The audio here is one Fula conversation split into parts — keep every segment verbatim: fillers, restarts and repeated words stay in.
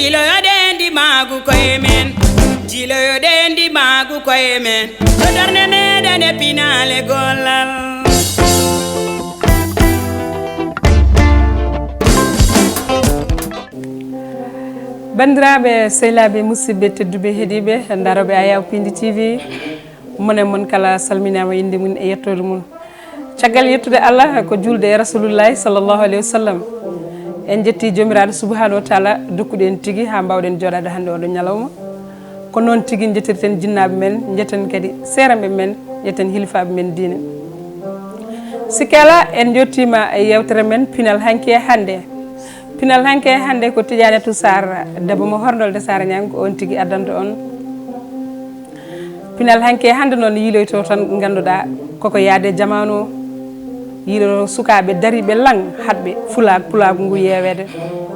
Jiloyoɗen ndimaagu koye men, jiloyoɗen ndimaagu koye men, ko darnde meɗen e pinaale gollal. Banndiraaɓe, sehilaaɓe, musidɓe tedduɓe heɗiiɓe, ndarooɓe Ayaw Pindi T V, mon e mon kala salminaama innde mum e yettoode mum. Caggal yettude Allah ko juulde e Rasulullahi sallallahu alayhi wa sallam, en njetti Joomiraaɗo subhanahu wa taala dokkuɗo en tigi haa mbaawɗen jooɗaade hannde oɗo ñalawma. Ko noon tigi njettirten jinnaaɓe men, njetten kadi seeranɓe men, njetten hilifaaɓe men diine. Sikke alaa, en njottiima e yeewtere men pinal hanki e hannde. Pinal hanki e hannde ko Tidiane Tou Sarr, debbo mo Horndolde Saare Ñaŋ, ko oon tigi addanta on. Pinal hanki e hannde noon yiiloyto tan ngannduɗaa koko yaade jamaanu o. Yiiloto sukaaɓe dariiɓe laŋ, haɗɓe fulaak-, pulaagu ngu yeeweede,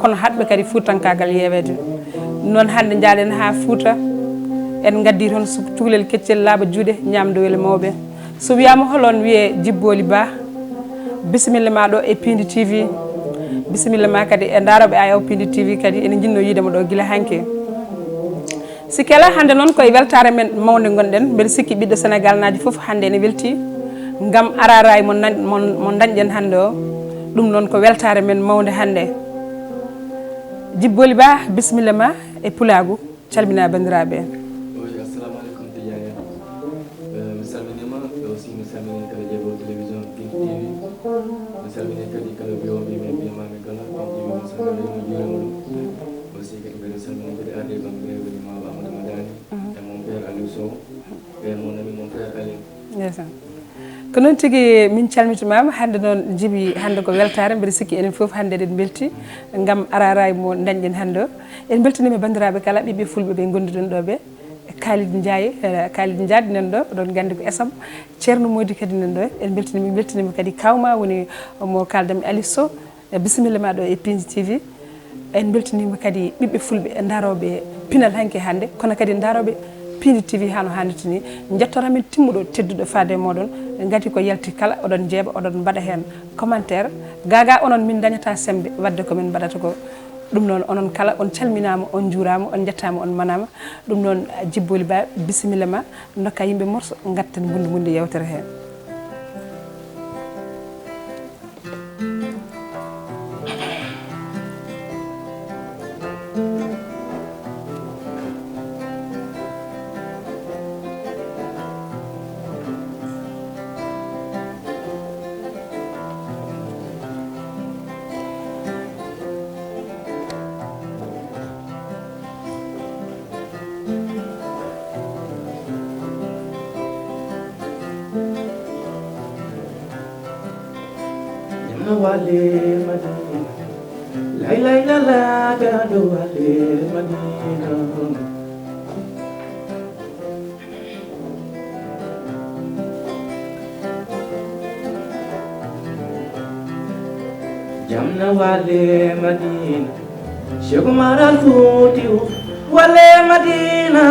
kono haɗɓe kadi fuutankaagal yeeweede. Noon hannde njaaɗen haa Fuuta, en ngaddi toon su-, cukalel keccel laaɓa juuɗe, ñaamdowel mawɓe. So wiyaama hol on wiyee Jibbooli Ba, bisimilla ma ɗo e Pindi T V. Bisimilla ma kadi e ndarooɓe Ayaw Pindi T V kadi, ene njinnoo yiide mo ɗo gila hanki. Sikke alaa, hannde noon ko e weltaare men mawnde ngonɗen. Mbeɗa sikki ɓiɗɗo Senegaalnaajo fof hannde ene weltii ngam araaraay mo nan-, mo, mo ndañɗen hannde o. Ɗum noon ko weltaare men mawnde hannde. Jibbooli Ba, bisimilla ma e pulaagu, calmina banndiraaɓe. Wi, assalamu aleykum Tidiane. Eh, mi salminiima, e aussi mi salmini kala jeeɗo télévision Pink T V. Mi salmini kadi kala mbiyo mbiimi e mbiyamaami kala, Pink T V, mi salmini mo, juurima ɗum. Aussi kadi mbeɗa salmini kadi arde kam ɓe woni Maba Amadou Madani, e mon père Aliou Sow, e mon ami mon frère Aliou. Ndeysaan. Ko noon tigi, min calmitimaama. Hannde noon Jibi, hannde ko weltaare, mbeɗa sikki enen fof hannde eɗen mbelti ngam araaraay mo ndañɗen hannde o. En mbeltaniima banndiraaɓe kala, ɓiɓɓe fulɓe ɓe ngonnduɗen ɗo ɓe. Khalid Ndiaye, eh, Khalid Ndiaye nan ɗo, oɗon nganndi ko esam. Ceerno Mody kadi nan ɗo, en mbeltaniima, en mbeltaniima kadi kawma woni mo kaaldanmi Aliou Sow. Eh, bisimilla ma ɗo e Pindi T V. En mbeltaniima kadi ɓiɓɓe fulɓe ndarooɓe pinal hanki hannde, kono kadi ndarooɓe Pindi T V haa no haanirta ni. Njettoor amen timmuɗo, tedduɗo faade e mooɗon, ngati ko yalti kala, oɗon njeeɓa, oɗon mbaɗa heen commentaire. Gaagaa onon min ndañataa semmbe waɗde ko min mbaɗata ko. Ɗum noon, onon kala on calminaama, on njuuraama, on njettaama, on manaama. Ɗum noon, Jibbooli Ba, bisimilla ma, ndokka yimɓe morso, ngatten mbunndi mbunndi yewtere hee. Jamna wale Madina. Lay lay la la, gado wale Madina. Jamna wale Madina. Sheikh Umar Al Futi wale Madina.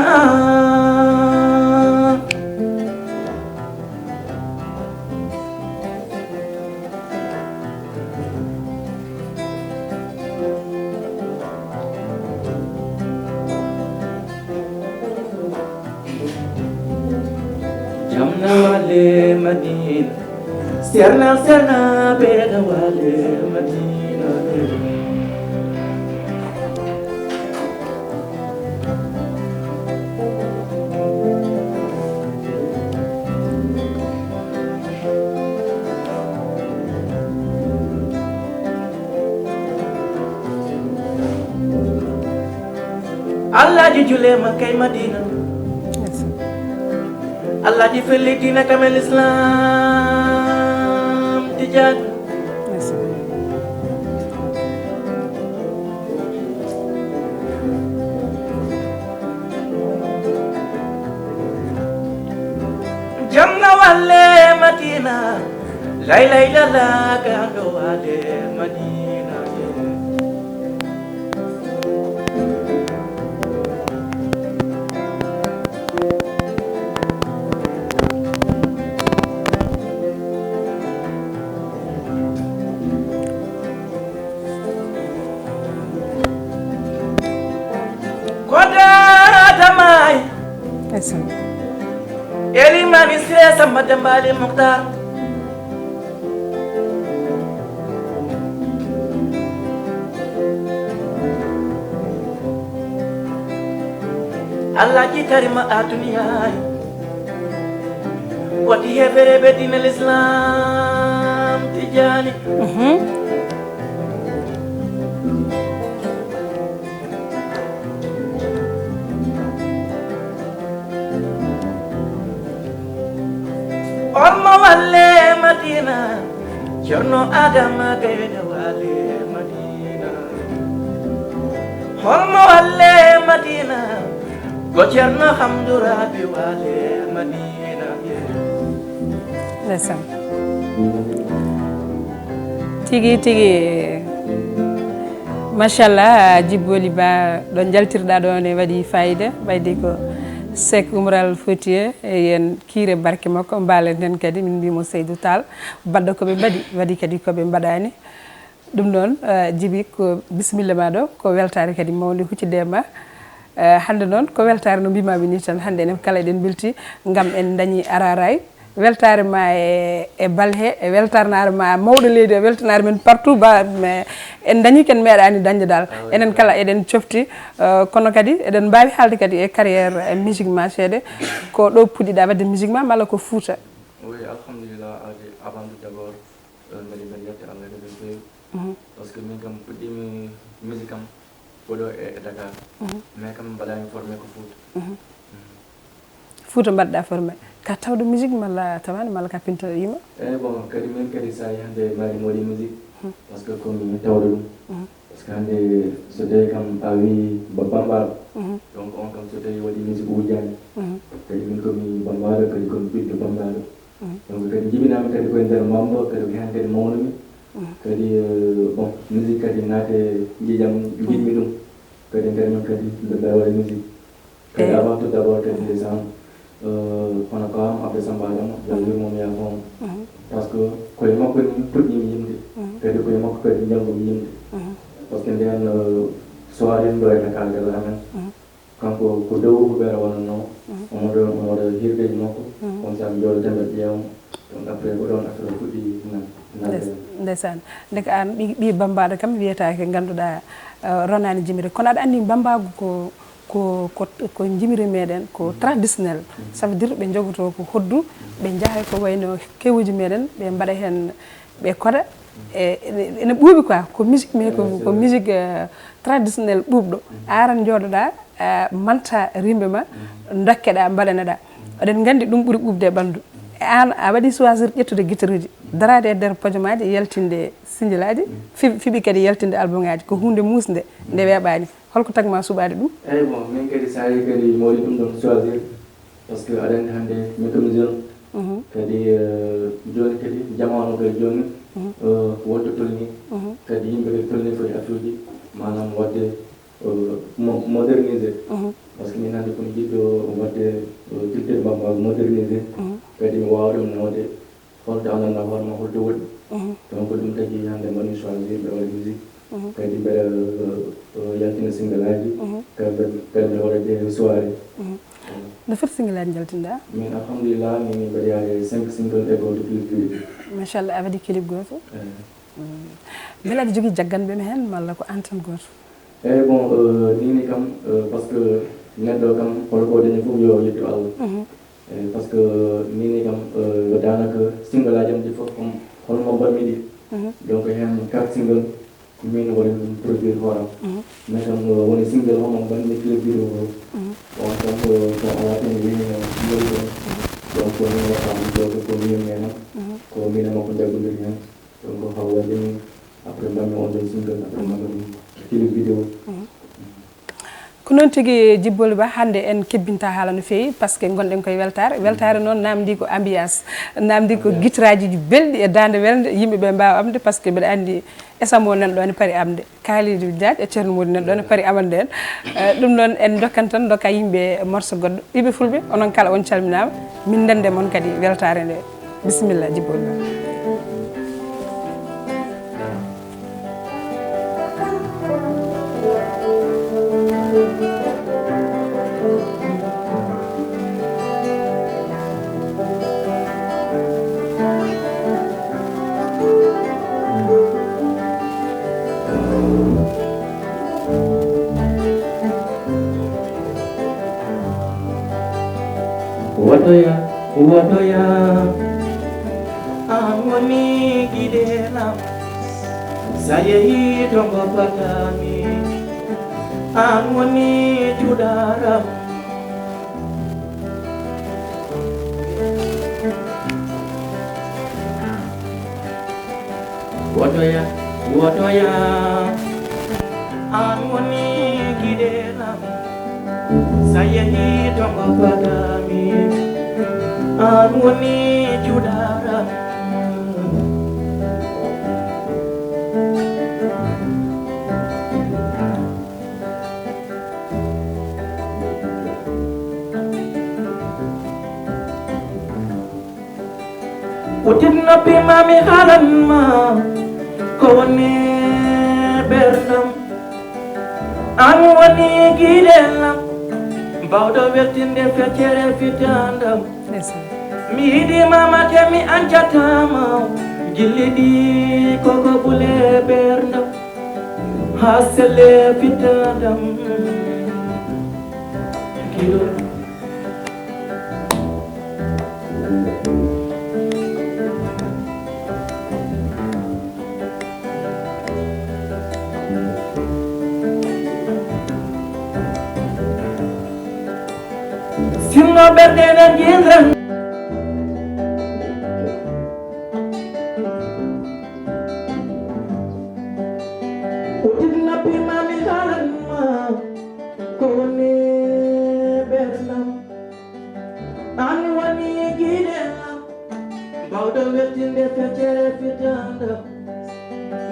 Jamna wale Madina. Serna, serna, beda wale Madina. Allaji jule Makka e Madina. Allaji felli diina kamel Islam Tijaan. Jamna walle Madina, lay lay la la, gando walle Madina. Elimani Sire Samba Dembali Mukhtar. Allah jitari ma a duniya. Wati hefere be dina l'Islam Tijani. Olmo walle Madina, Cerno Adama Gayne walle Madina. Holmo walle Madina, ko Cerno Hamdu Rabi walle Madina. Ndeysaan. Tigi tigi. Machallah, Djiby Wely Ba, ɗo njaltirɗa ɗo ne waɗi fayida, ɓaydi ko Seck Oumar Al Foutier, e yen kiire barke makko, mbalen hen kadi, min mbimo Seydou Tall, baɗɗo ko ɓe mbaɗi, waɗi kadi ko ɓe mbaɗani. Ɗum noon, eh, Djiby, ko bisimilla ma ɗo, ko weltare kadi mawde huccitde e ma. Eh, hannde noon, ko weltare no mbimami ni tan, hannde enen kala eɗen belti, ngam en dañi araray. Weltare ma e, e balhe, e weltanare ma mawɗo leydi, e weltanare men partout, ba, me, en dañi ken meeɗani dañde dal. Enen kala eɗen cofti, eh, kono kadi eɗen mbawi haalde kadi e carrière, eh, musique ma seeɗa. Ko ɗo puɗɗiɗa wadde musique ma, malla ko Fouta? Oui, alhamdulillah, aadi, avant tout d'abord, eh, mbeɗa mbeɗa yetta Allah kadi no feewi. Parce que min kam puɗɗimi musique am ko ɗo e e Dakar. Mais kam mbaɗami formé ko Fouta. Fouta mbaɗɗa formé. Ka tawɗo musique malla tawani malla ka pintoɗo yima? Eyyi, bon, kadi min kadi sa yi hande mari mi waɗi musique. Parce que ko mi tawɗo ɗum. Parce que hande so tawi kam a wi ba bambaɗo, donc on kam so tawi waɗi musique wujani. Kadi min ko mi bambaɗo, kadi ko mi ɓiɗɗo bambaɗo. Donc kadi jibinami kadi koye nder mambo, kadi ko hen kadi mawnumi. Kadi, eh, bon, musique kadi naate jijam, jiɗmi ɗum. Kadi nder men kadi mbeɗa waɗa musique. Kadi avant tout d'abord kadi ndeysaan, eh, hono ko am Abdou Samba Adama, yo yurmo mi yafo mo. Parce que koye makko ni puɗɗimi yimde. Kadi koye makko kadi njangumi yimde. Parce que nden, eh, soirée ɗo e Dakar galle amen. Kanko ko dawruko ɓeere wonannoo. Omo ɗo, omo ɗo hirdeji makko. Comme ça mi jooɗo tembe ƴeewa. Donc après ko ɗon affaire o fuɗɗi nan. Ndeysaan. Ndeke aan ɓi ɓi bambaɗo kam wiyetake ganduɗa, eh, ronani jimire, kono aɗa andi bambagu ko ko ko ko jimire meɗen ko traditionnel. Ça veut dire ɓe jogoto ko hoddu, ɓe jaaha ko wayno kewuji meɗen, ɓe mbaɗa hen, ɓe koɗa. E ene ɓuuɓi quoi, ko musique mais ko ko musique, eh, traditionnel ɓuuɓɗo. Aran jooɗoɗa, eh, manta rimɓe ma, dokkeɗa mbaɗaneɗa. Oɗen gandi ɗum ɓuuri ɓuuɓde e ɓandu. E an a waɗi choisir ƴettude guitaruji, darade e nder pojomaji, yaltinde sinjilaaji, fi- fiɓi kadi yaltinde albumaji, ko hunde musde nde weeɓani. Holko tagma suɓade ɗum? Eyyi, bon, min kadi sa yi kadi mi waɗi ɗum ɗon choisir. Parce que aɗa andi hande min ko mi jeune. Kadi, eh, joni kadi jamanu kadi joni, eh, wonto tolni. Kadi yimɓe kadi tolni koye affaire uji manam wadde, eh, mo- modernisé. Parce que min hande komi jiɗɗo wadde, eh, culture bambagu modernisé. Kadi mi wawa ɗum nawde holto a nanda hoore ma holto woɗɗi. Donc ɗum tagi hande mbaɗmi choisir mbeɗa waɗa musique. Kadi mbeɗa, eh, yaltina single aji. Kadi mbeɗa, kadi mbeɗa waɗa ɗe soirée. No foti single aji jaltinɗa? Min alhamdulillah min mbaɗi yaade cinq single e goto clip vidéo. Machallah, a waɗi clip goto. Beele aɗa jogui jagganɓe ma hen malla ko an tan goto? Eyyi, bon, eh, nini kam, eh, parce que neɗɗo kam hol ko dañi fof yo yettu Allah. Eyyi, parce que nini kam, eh, yo danaka single aji am ɗi fof comme holmo mbaɗmi ɗi. Donc hen quatre single min woni ɗum produire hooram. Mais kam, eh, woni single homo mbaɗmi clip vidéo o. On kam, eh, ko ala tan yini mbaɗi ɗon. Donc ko min waɗa ɗum ɗo ko min nena. Ko min e makko jaggondir hen. Donc haw waɗi min après mbaɗmi on ɗon single après mbaɗmi ɗum clip vidéo. Ko noon tigi Djiby Wely Ba, hannde en kebbinta haala no feewi parce que ngonɗen koye weltaare. Weltaare noon namdi ko ambiance, namdi ko guitaraji belɗi e daande welnde, yimɓe ɓe mbawa amde parce que mbeɗa andi esamo nan ɗo ne paari amde. Kalidou Diagne e Ceerno Mody nan ɗo ne paari amande en. Eh, ɗum noon en dokkan tan dokka yimɓe morceau goɗɗo. Ɓiɓɓe fulɓe onon kala on calminama, min ndende mon kadi weltaare nde. Bisimilla Djiby Wely Ba. Wotoya, wotoya. An woni giɗelam. Sa yehi to ngo patami, an woni cuɗaram. Wotoya, wotoya. An woni giɗelam. Sa yehi to ngo patami, an woni cuɗaram. Utit noppi ma, mi haalan ma ko woni ɓerdam. An woni giɗelam, bawɗo weltinde feccere fitandam. Ndeysaan. Mi yiɗi mama te mi ancatama, gilli ɗi koko ɓule ɓerdam. Ha selle fitandam. Kilo. Sinno ɓerɗe ɗen jinren. Ko ɗin nappi ma mi haalan ma. Ko woni ɓernam, an woni giɗe am, bawɗo weltinde feccere fitandam.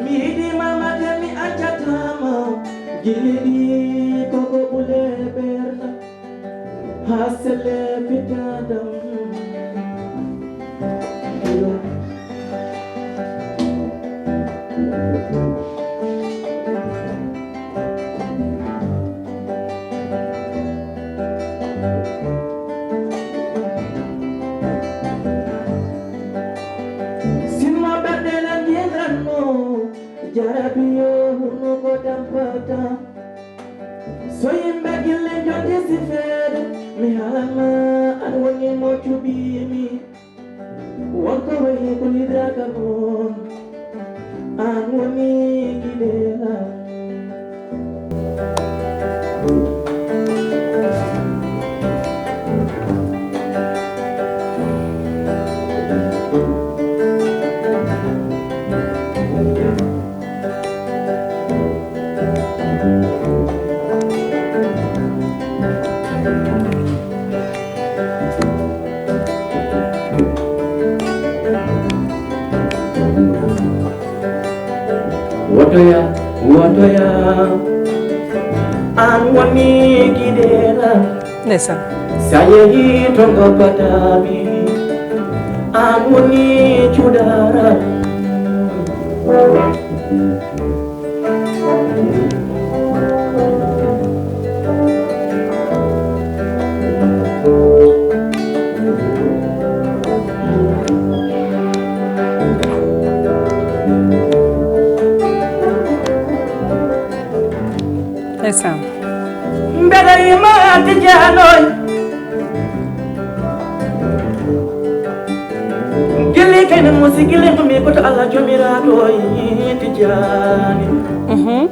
Mi yiɗi mama te mi accatama, gilli ɗi koko ɓule ɓernam, ha selle fitandam. Sinno ɓerɗe lan yenranno, jarabi yo hunnuko tampata. So yimɓe gille joddi si feere, mi haalama an woni mo cuɓimi. Wonko wayi ko lidraka mon, an woni giɗelam. Wotoya, wotoya, an woni giɗelam. Ndeysaan. Sa yehi to ngo patami, an woni cuɗaram. Ndeysaan. Mbeɗa yima Tijjanoy. Gilli kene musi gilli mami ko to Allah jomiraɗo yi Tijjani. Mhm.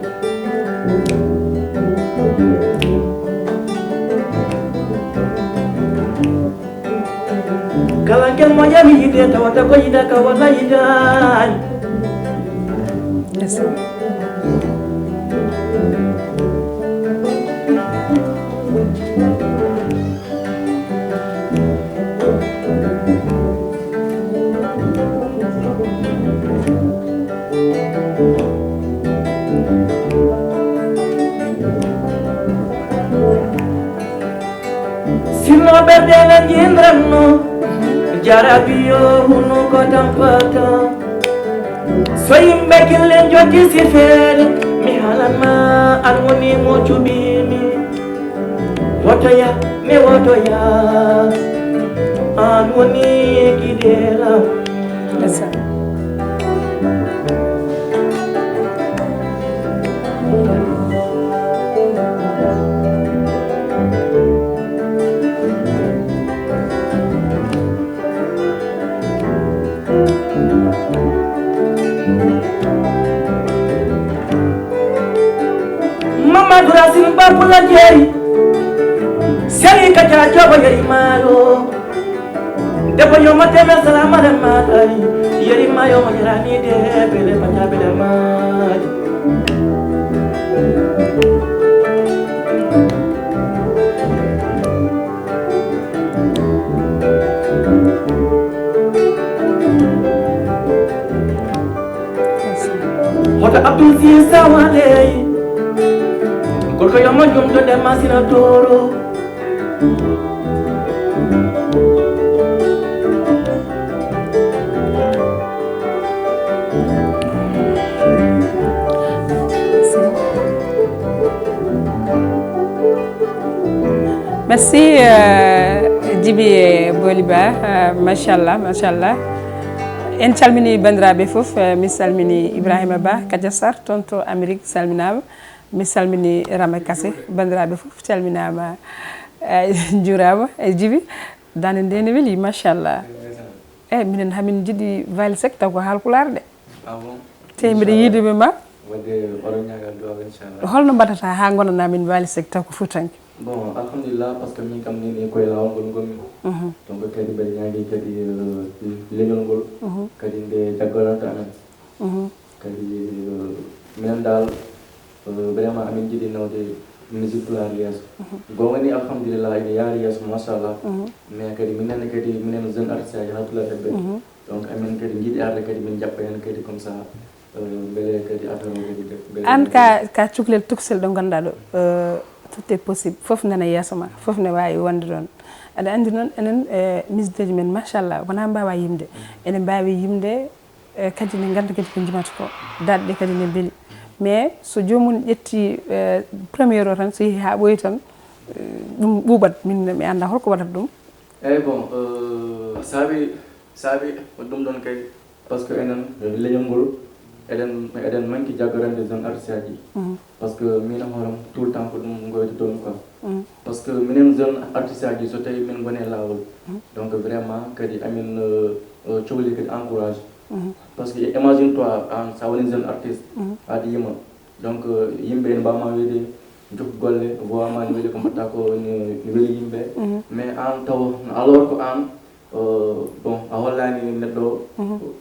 Kala ngel mo yami yide tawata ko yida ka wala yidani. Ndeysaan. Sinno ɓerɗe na jinranno, jarabi yo hunnuko tampata. So yimɓe gille joddi si feere, mi haalan ma an woni mo cuɓimi. Wotoya, mi wotoya, an woni giɗelam. Ndeysaan. Abdurasim Babula Jeri, Seri Kaja Joba Yeri Mayo, Debo Yoma Teme Salama de Matari, Yeri Mayo Majerani de Bele Paja Bele Mayo. Hoto Abdul Aziz Sawaley, gorko yo moƴƴum to nde masina toro. Merci, euh, Djibi et Boliba. Euh, machallah, machallah. En calmini bandiraɓe fof. Euh, mi salmini Ibrahima Ba Kadia Sarr, toon to Amérique, salminama. Mi salmini Rama Kase, bandiraɓe fof calminama. Euh, jurama, e Djibi. Dande nde ne weli, machallah. Eh, minen hamin jiɗi Wali Seck taw ko haalpulaar de. Ah bon? Te mbiɗa yiiduɓe ma. Wadde oɗon ñaagal duwaw inchallah. Holno mbaɗata ha gonana min Wali Seck taw ko fuutanke? Bon, alhamdulillah, parce que min kam nini koye lawol ngol ngonmi. Donc kadi mbeɗa ñaagi kadi leñol ngol kadi nde jaggoranto amen. Kadi minen dal vraiment amin jiɗi nawde musique pulaar yeeso. Gonga ni alhamdulillah ene yaari yeeso machallah. Mais kadi minen kadi minen jeune artiste aji ha pulaar hebbe. Donc amin kadi jiɗi arde kadi min jaɓɓa hen kadi comme ça. Beele kadi affaire o kadi beele. An ka ka cukalel tokosel ɗo ganduɗa ɗo, tout est possible, fof nana yeeso ma, fof ne wawi wonde ɗon. Aɗa andi noon enen, misedeji men machallah wona mbawa yimde. Ene mbawi yimde, kadi ne ganda kadi ko jimata ko. Daɗɗe kadi ne beeli. Mais so jomum ƴetti première o tan, so yeehi ha ɓooyi tan, ɗum ɓuuɓat. Min mi anda holko waɗata ɗum. Eyyi bon, saabi saabi ɗum ɗon kay. Parce que enen leñol ngol eɗen eɗen manki jaggarande jeune artiste aji. Parce que min e hooram tout le temps ko ɗum goytotomi quoi. Parce que minen jeune artiste aji so tawi min goni e lawol, donc vraiment kadi amin cohli kadi encourage. Parce que imagine toi an sa woni jeune artiste, aɗa yima, donc yimɓe ene mbawma wiyde jokku golle, voix ma ne weli, ko mbaɗta ko ne weli yimɓe. Mais an taw alors ko an bon a hollani neɗɗo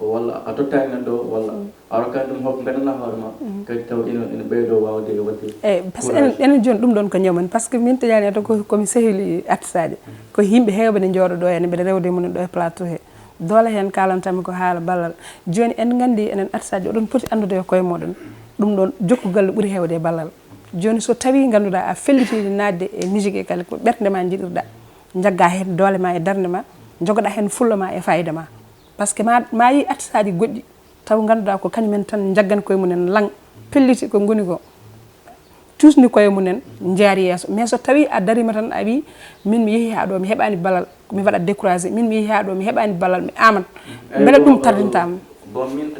o walla a tottani neɗɗo o walla a rokkani ɗum holko gandanɗa hoore ma, kadi taw ina ina ɓeydo wawde wadde. Eyyi, par ce que enen enen joni ɗum ɗon ko ñaw men, par ce que min taƴani eto ko komi sehili artiste aji, ko yimɓe hewɓe ne jooɗo ɗo henne mbiɗa rewde e mumen ɗo e plateau he. Doole heen kaalantammi ko haala ballal. Jooni en nganndi enen artiste aji oɗon poti anndude e koye mooɗon. Ɗum ɗoon jokkugol ɓuri heewde e ballal. Jooni so tawii ngannduɗaa a fellitiiɗo naatde e musique e kala ko ɓernde ma njiɗirɗaa, njaggaa heen doole ma e darnde ma, njogoɗaa heen fulla ma e faayida ma. Par ce que ma ma yii artiste aji goɗɗi taw ngannduɗaa ko kañum en tan njaggan koye mum en laŋ pelliti ko ngoni ko. Cuusni koye mum en njaari yeeso, mais so tawi a darima tan a wi min mi yeehi ha ɗo mi heɓani ballal, mi waɗa découragé, min mi yeehi ha ɗo mi heɓani ballal, mi aman. Beele ɗum tardintama? Bon, min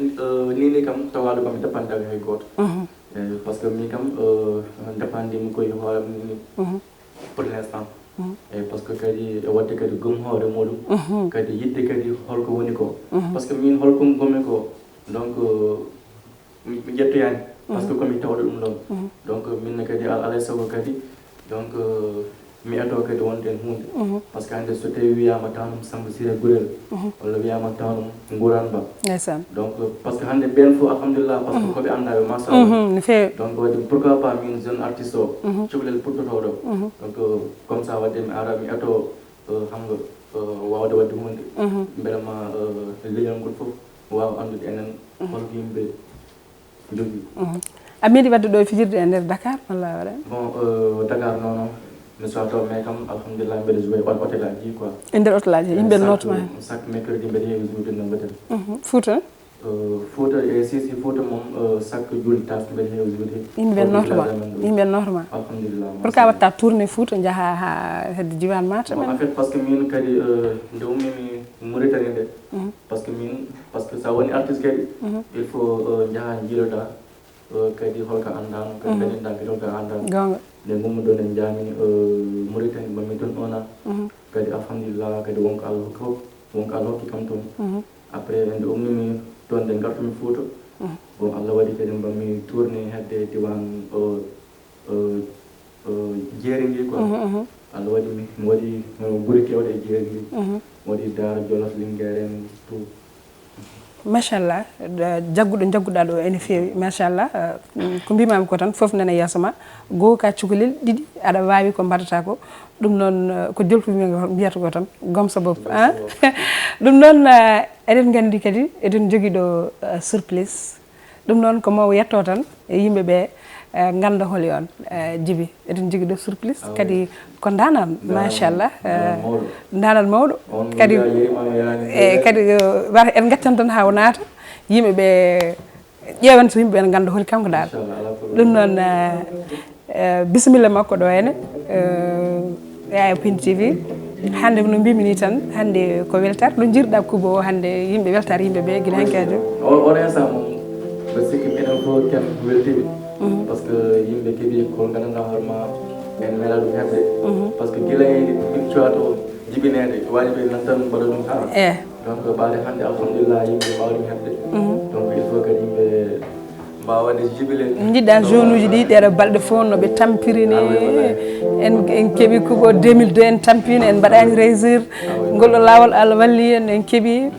nini kam tawaɗo kam dépendaki hay goto. Parce que min kam dépendimi koye hoorem nini pour l'instant. Eyyi, parce que kadi e wadde kadi gom hoore muɗum, kadi yidde kadi holko woni ko. Parce que min holko gomi ko, donc mi ƴettoyani. Par ce que komi tawɗo ɗum ɗon. Donc min kadi alay saago kadi donc mi eto kadi wonde hen hunde. Par ce que hande so tawi wiyama tanum Samba Siré Gurel, walla wiyama tanum Nguran Ba. Ndeysaan. Donc par ce que hande ɓen fof alhamdulillah par ce que koɓe anda ɓe machallah. No feewi. Donc wadde pourquoi pas min jeune artiste o cukalel puɗɗotoɗo. Donc comme ça wadde mi ara mi eto hamga wawde wadde hunde. Beele ma leñol ngol fof wawa andude enen holko yimɓe jogui. A meeɗi wadde ɗo e fijirde e nder Dakar walla waɗa? Bon, Dakar non non, mi sowata mais kam alhamdulillah mbeɗa joué on hôtel aji quoi. E nder hôtel aji yimɓe notoma hen? Chaque mercredi mbeɗa heewi joué no mbaɗen. Fouta? Fouta e sisi Fouta moom chaque julli tas mbeɗa heewi joué. Yimɓe notoma? Yimɓe notoma? Alhamdulillah. Pour ka watta tourné Fouta jaaha ha hedde diwan Matam? En fait parce que min kadi nde ummimi Mauritanie nde, parce que min parce que sa woni artiste kadi il faut jaaha jiiloɗa kadi holko anndano kadi dañinɗa kadi holko anndano. Gonga. Nde gummuɗon en jaami Mauritanie mbanmi toon un an. Kadi alhamdulillah kadi wonko Allah hokki fof, wonko Allah hokki kam toon. Après nde ummimi toon nde gartumi Fouta. Bon Allah waɗi kadi mbanmi tourné hedde diwan o eh, eh, jeeri ndi quoi. Mhm, mhm. Allah waɗi mi, mi waɗi, eh, gure keewɗe e jeeri ndi. Mhm. Mi waɗi Daara Jolof, Linguère en, tout. Machallah, da-, jagguɗo, jagguɗaa ɗo ene feewi, machallah. Eh, ko mbimaami ko tan, fof nana yeeso ma. Goo ka cukalel, ɗiɗi aɗa waawi ko mbaɗataa ko. Ɗum noon, eh, ko jolfuɓe mbiyata ko tan, gom sa bopp, ah? Ɗum noon, eh, eɗen nganndi kadi, eɗen njogii ɗo, eh, surprise. Ɗum noon ko mo yetto tan e yimɓe ɓe, eh, ngannda holi on, eh, Jibi. Eɗen njogii ɗo surprise, ah, kadi oui, ko ndaanaan, ndaanaan, machallah, ndaanaan, eh, mawɗo. Ndaanaan mawɗo. On kadi, yariima, yaraani, eh, kadi, eh, wata en ngaccan tan haa o naata, yimɓe ɓe ƴeewen so yimɓe ɓe ngannda holi kanko dal. Inchallah, alaa problème. Ɗum noon, eh, eh, bisimilla makko ɗo henne, eh, Yaya Pin T V. Hannde no mbimi ni tan, hannde ko weltaare. Ɗo njirɗa Kubo o hannde, yimɓe weltaare yimɓe ɓe gila hanki ajo. O, on instant moom, mbeɗa sikki minen fof ken weltiiɓe. Mhm. Parce que yimɓe keeɓi ko nganndanɗaa hoore ma, en meeɗaa ɗum heɓde. Mhm. Parce que gila e min cuwaa to jibineede, waɗi ɓe nan tan mbaɗa ɗum haa. Eh. Donc, ɓaade hannde, alhamdulillah, yimɓe mbaawi ɗum heɓde. Mhm. Donc, il faut que yimɓe mbaawa waɗde jibile. Njiɗɗa zone uji ɗi, ɗeɗo balɗe fof no ɓe tampiri ni. Ah, oui, wallahi. En, en keeɓi Kubo deux mille deux, en tampino, en mbaɗani réussir. Ah, oui. Ngol ɗo laawol Allah walli en, en keeɓi.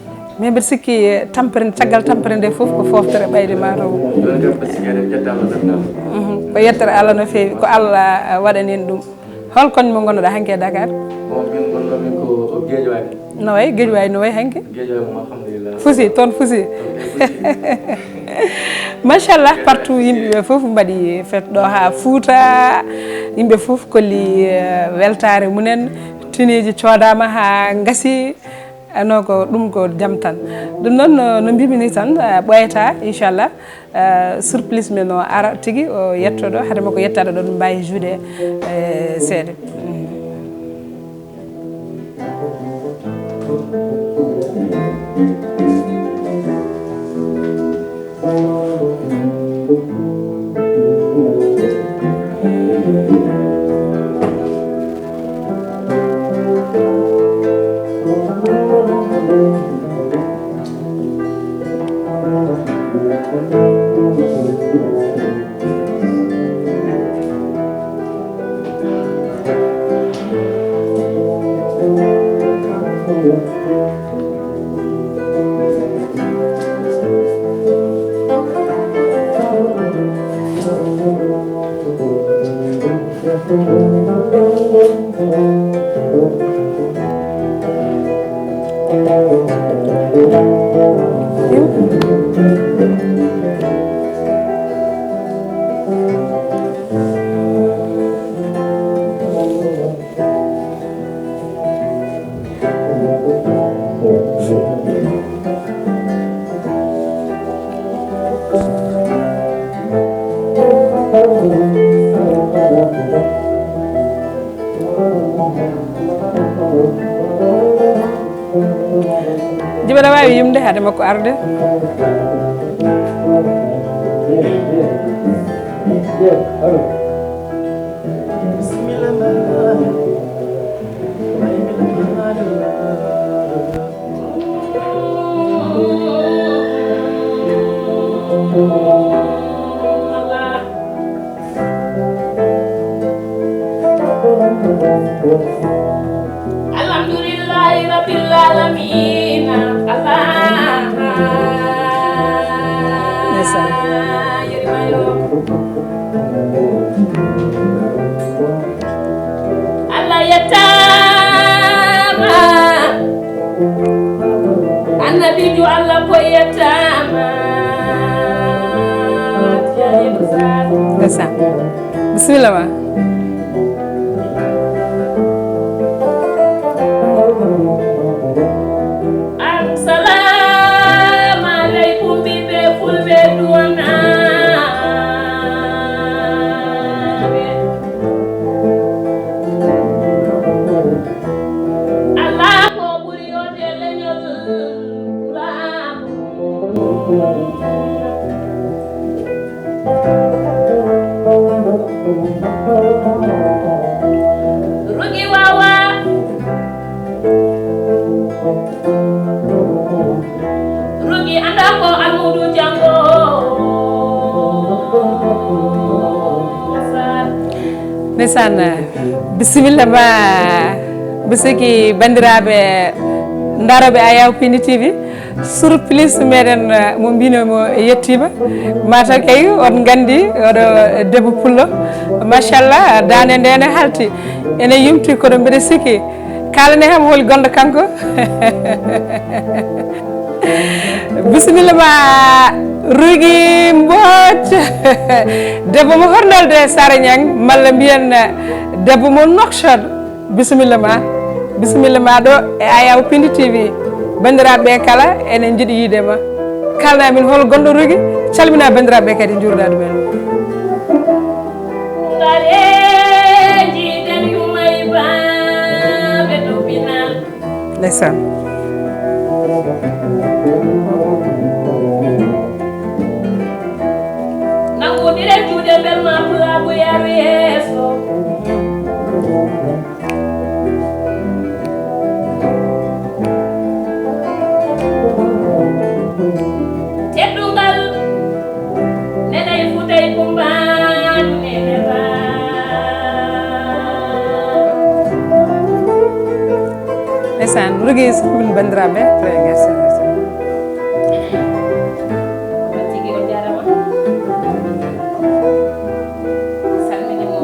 Mais mbeɗa sikki, eh, tampere, caggal tampere nde fof ko foftere ɓayde ma taw. Jooni kam mbeɗa sikki eɗen ƴetta Allah tan. Mhm. Ko yettere Allah no feewi, ko Allah, eh, waɗani en ɗum. Hol koñ mo ngonnoɗaa hanki e Dakar? Bon, min ngonnomi ko Guédiawaye. No wayi, Guédiawaye no wayi hanki? Guédiawaye moom, alhamdulillah. Fusi, toon fusi. Toon fusi. Machallah, partout yimɓe ɓe fof mbaɗi fête ɗo haa Fouta. Yimɓe fof kolli, eh, weltaare mumen. Tuniiji coodaama haa ngasi. Ano ko ɗum ko jam tan. Ɗum noon no, no mbimi ni tan, eh, ɓooyata, inchallah. Eh, surprise men o ara tigi, o yetto ɗo, hade makko yettaɗo ɗo, ɗum mbawi joude, eh, seeɗa. Mm. Jibi, aɗa waawi yimde hade makko arde. Alhamdulillahi Rabbil Alamina. Allah. Ndeysaan. Yerimayo. Allah yettaama. Annabiijo Allah ko yettaama. Ndeysaan. Bisimilla ma. Assalamu aleykum, ɓiɓɓe fulɓe duwanaaɓe. Allah ko ɓuri yode leñol laamu. Ndeysaan, bisimilla ma. Bisiki banndiraaɓe ndarooɓe Ayaw Pindi T V, surprise meɗen, eh, mo mbino mo yettima. Mata kay on nganndi oɗo debbo pullo. Machallah, daande nde ne halti. Ene yumti kono mbiɗa sikki. Kaalane ham holi gonɗo kanko. Bisimilla ma, Rugi Mbooc. Debbo mo horndolde Sara Ñang, malla mbiyen debbo mo Nouakchott. Bisimilla ma. Bisimilla ma ɗo e Ayaw Pindi T V. Banndiraaɓe ɓe kala ene njiɗi yiide ma. Kalna min hol gonɗo Rugi, calmina banndiraaɓe ɓe kadi njuurda ɗumen. Ngare jiiden yumay baaɓe to pinal. Ndeysaan. Nanguɗiren juuɗe mbel ma pulaagu yaru yeeso. Teddungal nenay futay kumbaani nene ba. Ndeysaan, Rugi, min banndiraaɓe, très merci, merci. Tigi on jarama. Salmini mo.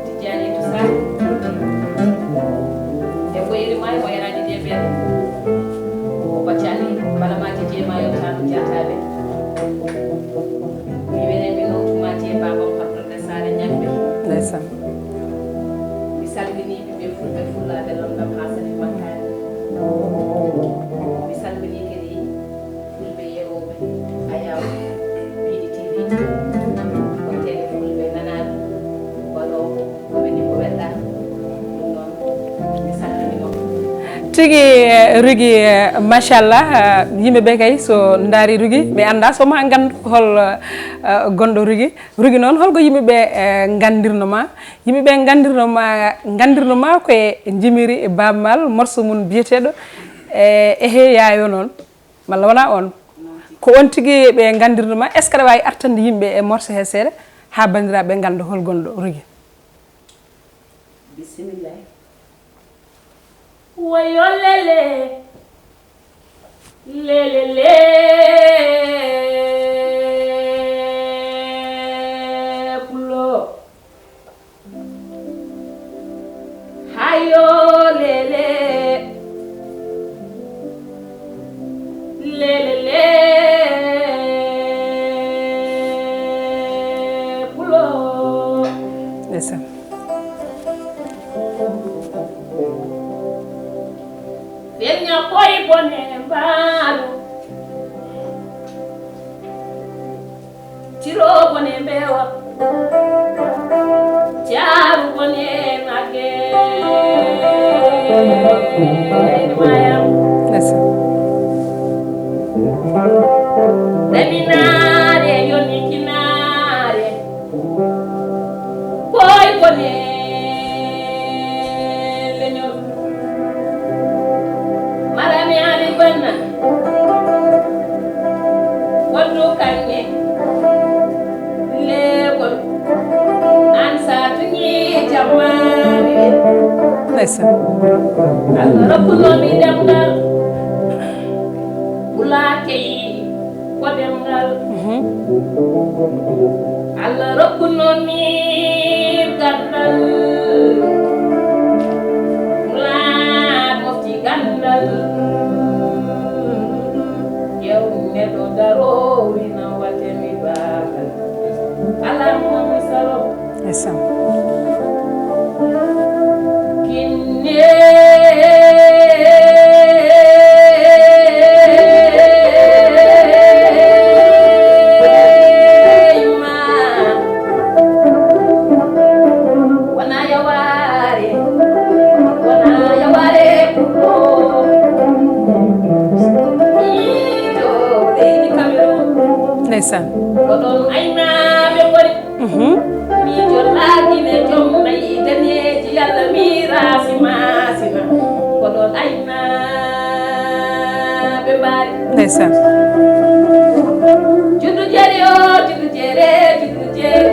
Tijjani Tusa. Debbo yeri maayo mo yaraani debere. O baccani bala ma Tijje maayo tanu jataɓe. Mi wene mi notuma je babam Abdoulaye Sare Ñambe. Ndeysaan. Mi salmini ɓiɓɓe fulɓe fullaaɓe lamɗam haa sani makkani. Mi salmini kadi fulɓe yeeɓooɓe Ayaw Pindi T V. Wonteeɓe fulɓe nanaaɓe waɗooɓe ko woni ko welɗa. Ɗum noon mi salmini ma. Tigi, eh, Rugi, eh, machallah, eh, yimɓe ɓe kay so ndaari Rugi ɓe annda so ma nganndu hol, eh, gonɗo Rugi. Rugi noon, holko yimɓe ɓe, eh, nganndirno ma? Yimɓe ɓe nganndirno ma, nganndirno ma ko e jimiri e Baaba Maal, morceau mum biyeteeɗo, eh, Ehe Yaayo noon, malla wonaa oon? Ko oon tigi ɓe nganndirno ma. Est-ce que aɗa waawi artande yimɓe e morceau he seeɗa, haa banndiraaɓe ɓe ngannda hol gonɗo Rugi? Bisimilla. Woyo lele, lele le, pulo. Hayo lele, lele le, pulo. Ndeysaan. Ferña koye bone mbaalo. Ciro bone mbeewa. Caaru bone nagge. Maya. Ndeysaan. Ɗaminaare yoni kinaare. Boy bone leñol. Marami Ali Banna. Wondu kañe. Leewol. An sa tuñi jammaani. Ndeysaan. Allah rokkuno mi demngal. Wulaakey. Ko ɗemngal. Mhm. Allah rokkuno mi gandal. Mulaat mofti gandal. Yew neɗɗo darowina wate mi bagal. Ala mo mi salo. Ndeysaan. Kinne ma. Wona yaware, wona yaware ko. Miijo leydi Cameroun. Ndeysaan. Ko ɗon aynaaɓe ngoni. Mhm. Miijo laakine joom nayi daneeji, Yalla miiraasi maasina. Ko ɗon aynaaɓe mbaari. Ndeysaan. Juddu jeeri o, juddu jeere, juddu jeere.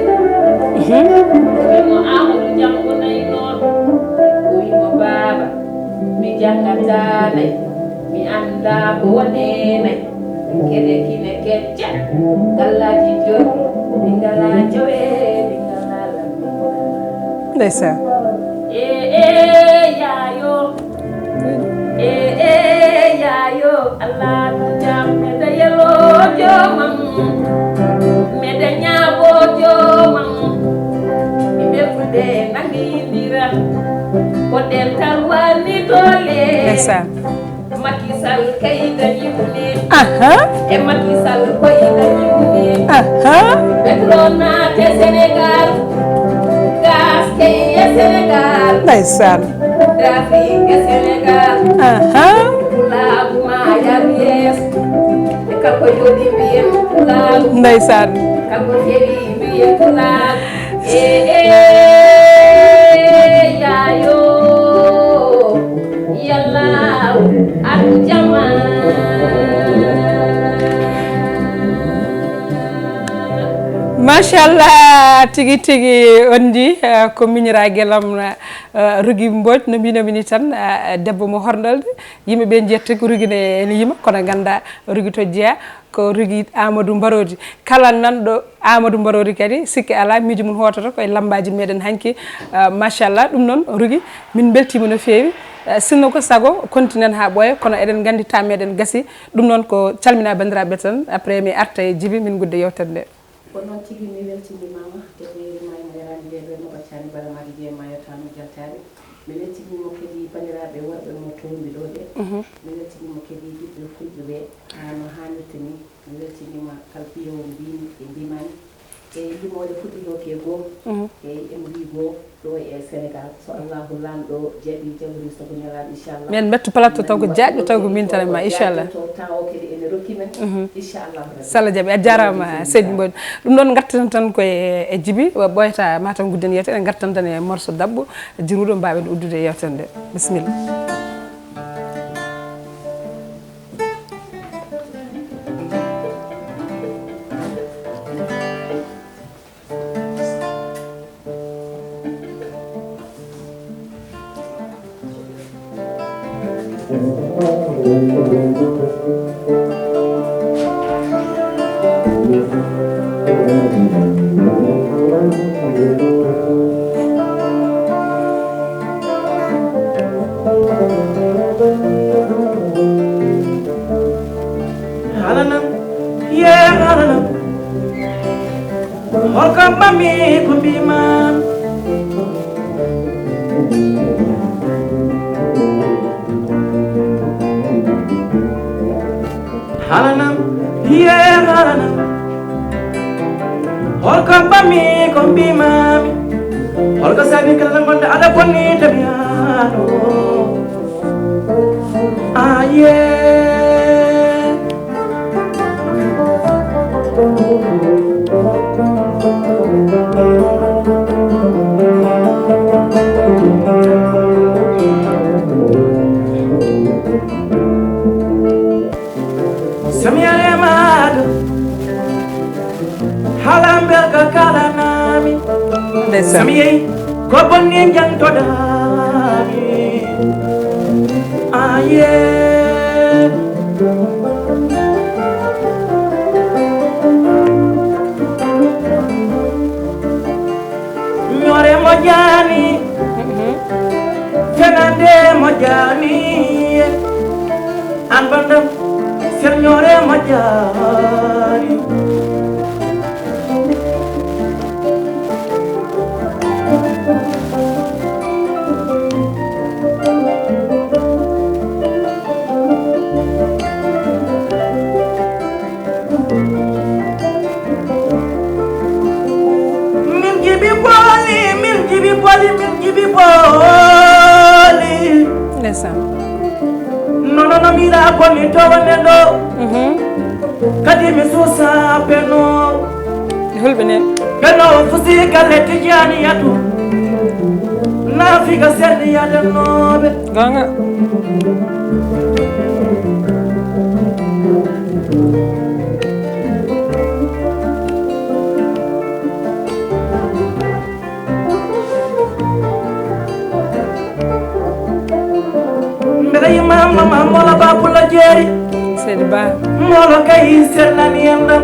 Mhm. Min Ndaa ko woni nay, kene kine kecce, gallaaji jor, ɓe ngalaa jowe, ɓe ngalaa lamɗo. Ndeysaan. E, e, yaayo. E, e, yaayo. Allah jam, meɗa yelo joomam. Meɗa ñaabo joomam. Ɓe fulɓe nangindira. Ko dental woni doole. Ndeysaan. Macky Sall kay dañi mu ne. Aha. E Macky Sall koy dañi mu ne. Aha. Pétrole naate Sénégal. Gaz kay e Sénégal. Ndeysaan. Trafic e Sénégal. Aha. Pulaagu ma yar yees. E kako yodi mbiyen pulaagu. Ndeysaan. Kako fewi mbiyen pulaagu. E, e, yaayo. Yalla, aljamaa. Machallah, tigi tigi on ndi, eh, ko miñiraagal am, eh, Rougui Mbodj, no mbinomi ni tan, eh, debbo mo horndolde, yimɓe ɓe njiyata ko Rougui ne ene yima, kono ngannda Rougui to jeya, ko Rougui Amadou Mbarodi. Kala nanɗo Amadou Mbarodi kadi, sikke alaa, miijo mum hootata ko e lammbaaji meɗen hanki. Ah, machallah, ɗum noon, Rougui, min mbeltiima no feewi. Ah, sinno ko sago, continent haa ɓooya, kono eɗen nganndi temps meɗen gasi. Ɗum noon ko calmina banndiraaɓe tan, après mi arta e Djiby, min ngudda yewtere nde. Ko noon tigi, mi weltinimaama, te mi yerimaama yaraani nde ɗo, no ɓaccani bala maɗi je maayata no jaltaani. Mi weltiniima kadi banndiraaɓe worɓe mo toombi ɗo ɓe. Mhm. Mi weltiniima kadi ɓiɓɓe fulɓe ɓe, haa no haanirta ni. Mi weltiniima kala piyowo mbimi e mbimami. E limoore fuɗɗinooke goo, mhm, e en mbii goo ɗo e Sénégal. So Allahu Laamɗo jaɓi, jawri sago ñalaaɗo, inchallah. Men mettu plateau taw ko jaajɗo, taw ko min tan e ma, inchallah. Taw kadi ene rokki men, mhm, inchallah. Sala jaɓi, a jaaraama, seydi Mbodj. Ɗum ɗoon ngartan tan ko e, e Djiby, ɓooyata ma tan gudden yeewtere, ngartan tan e morceau daɓɓo, jiruuɗo, mbaawen uddude yeewtere nde. Bisimilla. Haalanam, yee haalanam. Holko mbami ko mbima. Haalanam, yee haalanam. Holko mbami ko mbimami. Holko sabi kala ngonɗo aɗa bonni tabiano. Aye. Sami alemaɗo. Haala mbelka kalanami. Ndeysaan. Sami yehi ko bonni jantoɗami. Aye. Ñoore moƴƴaani. Mhm. Fenande moƴƴaani. An bandam, sel ñoore moƴƴaani. Min jibi booli, min jibi booli, min jibi booli. Ndeysaan. Nono no mbiɗa bonni to wonde ɗo. Mhm. Kadi mi suusa peno. E hulɓe ne. Peno fusi galle Tijani Yatu. Nafiga sen yadannoɓe. Gonga. Mbeɗa yimma amma ma mola ba pula Jeeri. Seydi Ba. Molo kay sennani en ɗam.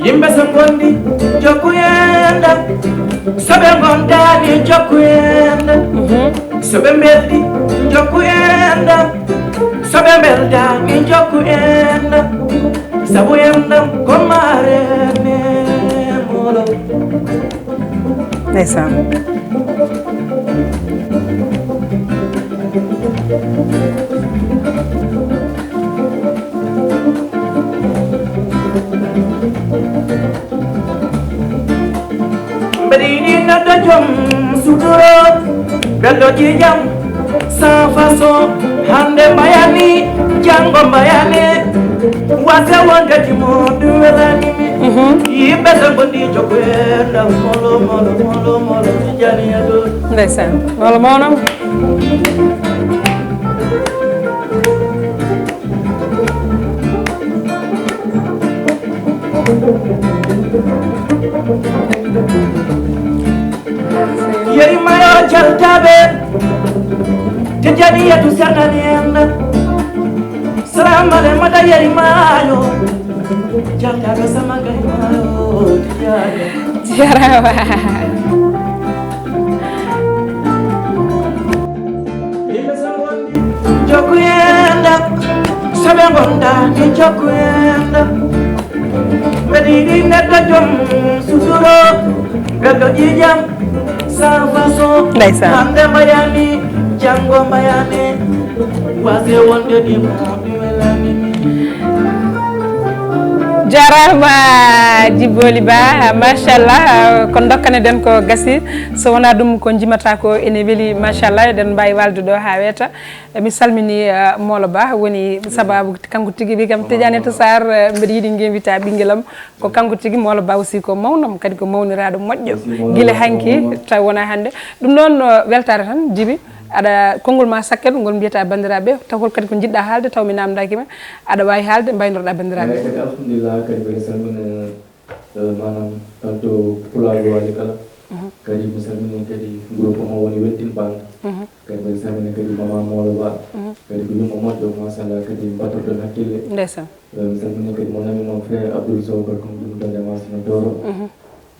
Yimɓe so ngondi, jokku enɗam. So ɓe ngondaani, jokku enɗam. Mhm. So ɓe mbeldi, jokku enɗam. So ɓe mbeldaani, jokku enɗam. Sabu enɗam ko maare ne molo. Ndeysaan. Mbeɗa yiɗi neɗɗo joom suturo, belɗo ƴiiƴam, sans façon. Hannde mbayani, janngo mbayani. Wasa wonde timo ɗum welani mi. Mhm. Yimɓe so ngondi jokku enɗam, molo, molo, molo, molo, Tijjani e ɗo. Ndeysaan. Molo mawno. Yeri mayo jaltaɓe, Tijjani yetu sernani en. Salam ale mata yeri mayo, jaltaɓe sama gay mayo, Tijjani. Jarama. Jokku enɗam, so ɓe ngondaani jokku enɗam. Mbeɗa yiɗi neɗɗo joom suturo, belɗo ƴiiƴam, sans façon. Ndeysaan. Hannde mbayani, janngo mbayani. Wase wonde ni mo mi welani. Jarama Djiby Boly Ba, machallah, ko dokkane ɗen ko gasi. So wonaa ɗum ko jimata ko ene weli, machallah, eɗen mbaawi waalde ɗo haa weeta. E mi salmini, eh, Molo Ba, woni sababu kanko tigi wi kam Tidiane to Sarr, eh, mbeɗa yiɗi ngembita ɓinguelam. Ko kanko tigi Molo Ba aussi ko mawnam, kadi ko mawniraaɗo moƴƴo. Gila hanki taw wona hannde. Ɗum noon, eh, weltaare tan, Djiby. Aɗa, konngol ma sakket ngol mbiyata banndiraaɓe, taw hol kadi ko njiɗɗa haalde, taw mi namdaki ma. Aɗa waawi haalde, mbaynorɗa banndiraaɓe. Eeyi, kadi alhamdulillah, kadi mbeɗa salmina, eh, maanaam tanto Pulaagu Waali kala. Mhm. Kadi mi salmini kadi groupe mo woni Weltin Band. Mhm. Kadi mbeɗa salmina kadi Mama Molo Ba. Mhm. Kadi ko yumma moƴƴo, machallah, kadi mbattoɗon hakkille. Ndeysaan. Eh, mi salmini kadi mon ami, mon frère Abdoul Sow, kadi ko ɗum ɗo Damas no Doro. Mhm.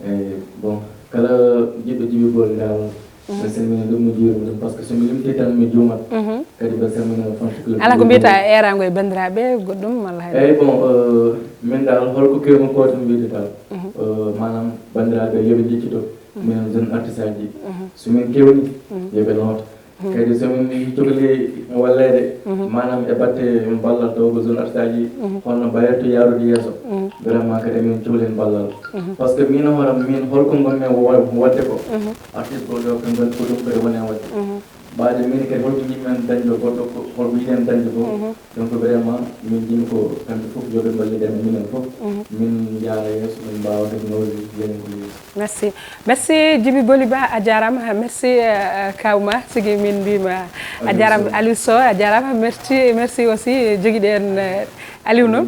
Eeyi, bon, kala jiɗɗo Djiby Boly dal, mhm, mi salmini ɗum, mi juurima ɗum, par ce que so mi limti tan mi juumat. Mhm. Kadi mbeɗa salmina fans club. Ala ko mbiyata eeraango e banndiraaɓe, goɗɗum, walla hay. Eeyi, bon, eh, min dal, holko kewmi ko tan wiyde dal. Mhm. Eh, maanaam, banndiraaɓe, yo ɓe njeccito. Mhm. Minen jeune artiste aji. Mhm. So min kewni, mhm, yo ɓe nooto. Mhm. Kadi so min cokli walleede, mhm, maanaam e batte ballal taw ko jeune artiste aji, mhm, honno mbayata yaarude yeeso, mhm, vraiment kadi min cokli heen ballal. Mhm. Par ce que min hoore am, min holko ngonmi wa-, waɗde ko, mhm, artiste goɗɗo kam, donc ko ɗum kadi woni e waɗde. Mhm. Mbaadi min kadi holko njiɗmi heen dañde goɗɗo ko, holko yiɗi heen dañde ko. Mhm. Donc vraiment, min njiɗmi ko kamɓe fof yo ɓe mballiɗen minen fof. Mhm. Min njaara yeeso, min mbaawa kadi nawde yeeso ko yeeso. Merci. Merci, Djiby Boly Ba, a jaaraama. Merci, eh, eh, kawma, sigi min mbima a jaaraama. Aliou Sow, a jaaraama. Merci, merci aussi, jogiɗen, eh, Aliou no.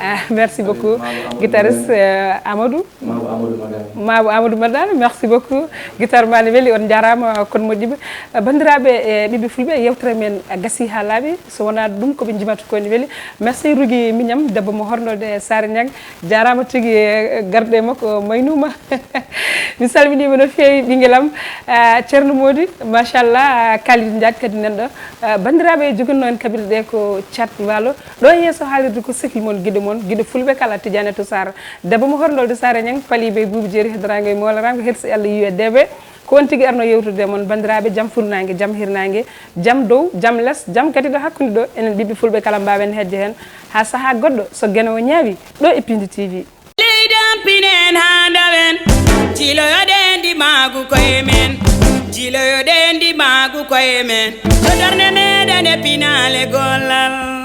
Ah, merci beaucoup. Guitariste, eh, Amadou. Mabo Amadou Madani. Mabo Amadou Madani, merci beaucoup. Guitare ma ne weli, on jaaraama, kon moƴƴuɓe. Eh, banndiraaɓe, eh, ɓiɓɓe fulɓe, yewtere men, eh, gasi haa laaɓi. So wonaa ɗum, ko ɓe njimata ko ene weli. Merci Rugi Miñam, debbo mo hornode Saare Ñang. Jaaraama tigi, eh, garɗe makko maynuma. Mi salminiima no feewi, ɓinngel am, ah, Ceerno Moodi, machallah, ah, Kalidou Ndiaye kadi nanɗo. Ah, banndiraaɓe, jogannoo en kaɓirɗe ɗe ko Chat Waalo. Ɗo e yeeso haalirde ko sehil mon, giɗo mon, giɗo fulɓe kala, Tidiane Tou Sarr. Debbo mo hornolde Saare Ñang, paliiɓe e buubi jeeri, heddoraango e mooleraango, hersi Allah yiwi e deeɓe. Ko on tigi arno yewtude e mon, banndiraaɓe, jam furnaange, jam hirnaange, jam dow, jam les, jam kadi ɗo hakkunde ɗo, enen ɓiɓɓe fulɓe kala mbaawen heƴde heen. Haa sahaa goɗɗo, so Geno o ñaawi, ɗo e Pindi T V. Leydi am pinen haa ndawen, jiloyoɗen ndimaagu koye men, jiloyoɗen ndimaagu koye men, to darnde meɗen e pinaale gollal.